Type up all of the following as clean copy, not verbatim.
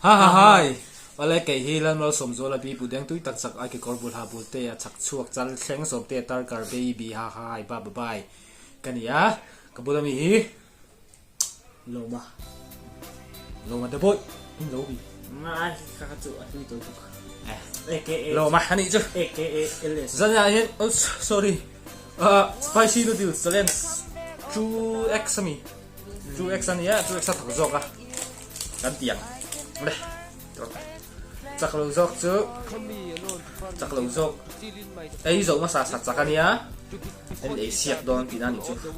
Ha ha hai! Awle kei hi Lalmalsawmzuala bi Budeng tui tak chak ai kekawr bul ha bul te a chhak chhuak chal thleng sawm te tar kar baby ha ha hai ba ba bai ka ni a ka bula mi hi Lawma Lawma te bawih in lo bi Ngai ka ka chu a hlui tawh tuk AKA Lawma a nih chu AKA LS Zan ah hian oh sorry spicy noodles challenge 2x ami 2x a nia 2x a thawk zawk a kan ti ang le chak lo zawk chu chak lo zawk ei zo hmasa sat chak a nia an ei siak dawn tihna a nih chu chu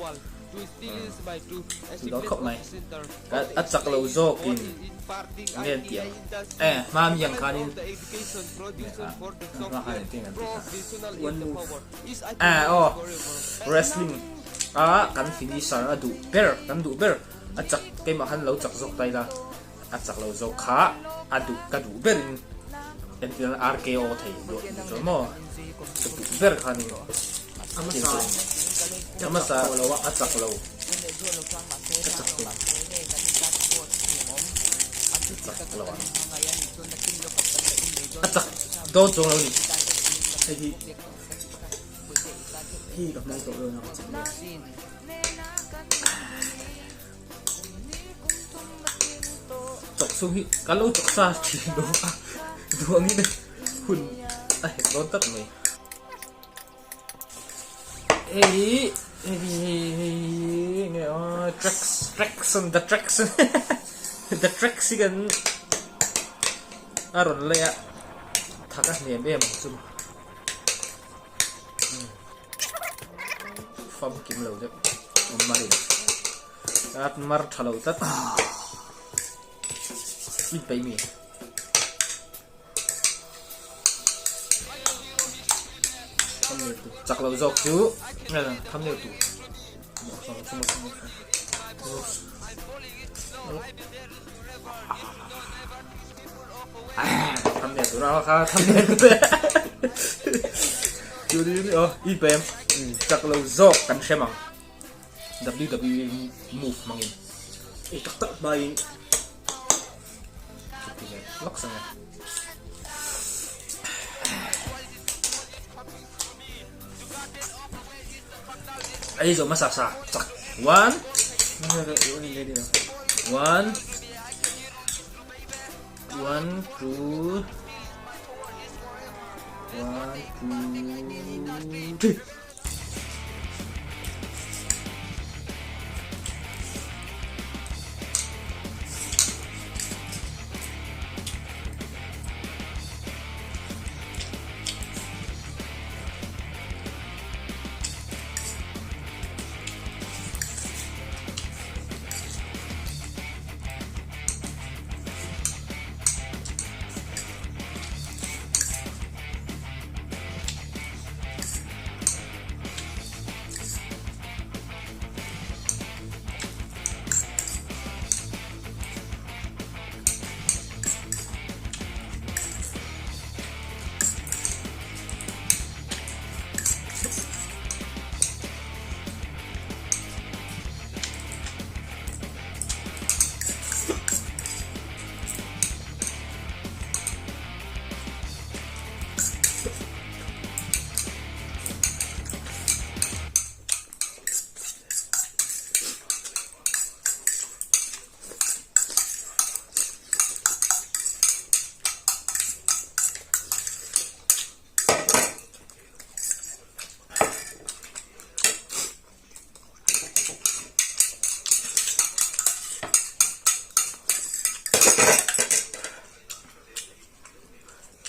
dawn khawp mai a chak lo zawkin nge an ti ang e hma mi ang khanin hma khan engtin an ti kha e aw wrestling a kan finisher a duh ber kan duh ber a chak keimah khan lo chak zawk ta ila a chak lo zawk kha a duh ka duh berin entirna RKO thei duh chu maw ka duh ber kha ni a hmasa a chak lo ka chak lo chak lo ang a chak dawn chuang lo ni hei hi hi ka hmang tawh dawn a ka chak lo. Chawk chhung hi ka lo chawk sa thin lo a, duh angin hun a hek dawn tlat mai. Hei hi hei hi hei hei hi enge aw tracks trackson the trackson the tracks hi kan a rawn lei a thak a hnem em ang chu. Famkim lo deuh awm mar in at mar tha lo tlat in peih mi chak lo zawk chu thumbnail tu thumbnail tur a kha thumbnail tur chu ni aw i pem chak lo zawk kan hrem ang WWE move hmangin i tak tak hmain lawk sang e Ei zo hmasa sa chak one one one two one two three.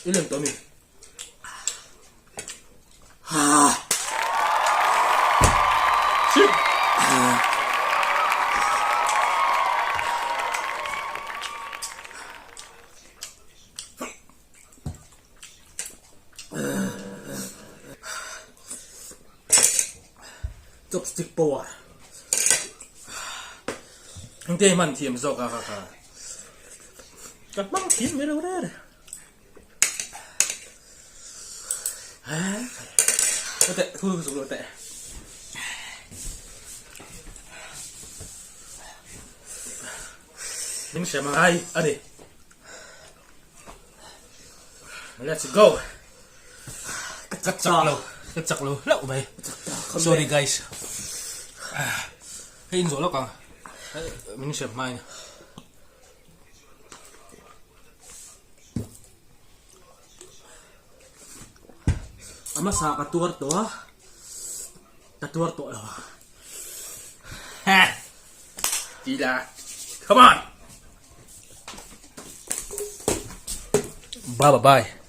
I lem tawh mi. Chopstick power. Engte hman thiam zawk a kha kha. Ka hmang thiam mai lo rere. Teh, thu zuk lo teh. Min hre mai a ni. Let's go. Ka chak lo. Ka chak lo hlauh mai. Sorry guys. Hei in zawh lawk ang. Min hrem hmain. A hmasa ka tuar tawh a, ka tuar tawh lo. Ha! Ti la. Come on! Bye bye.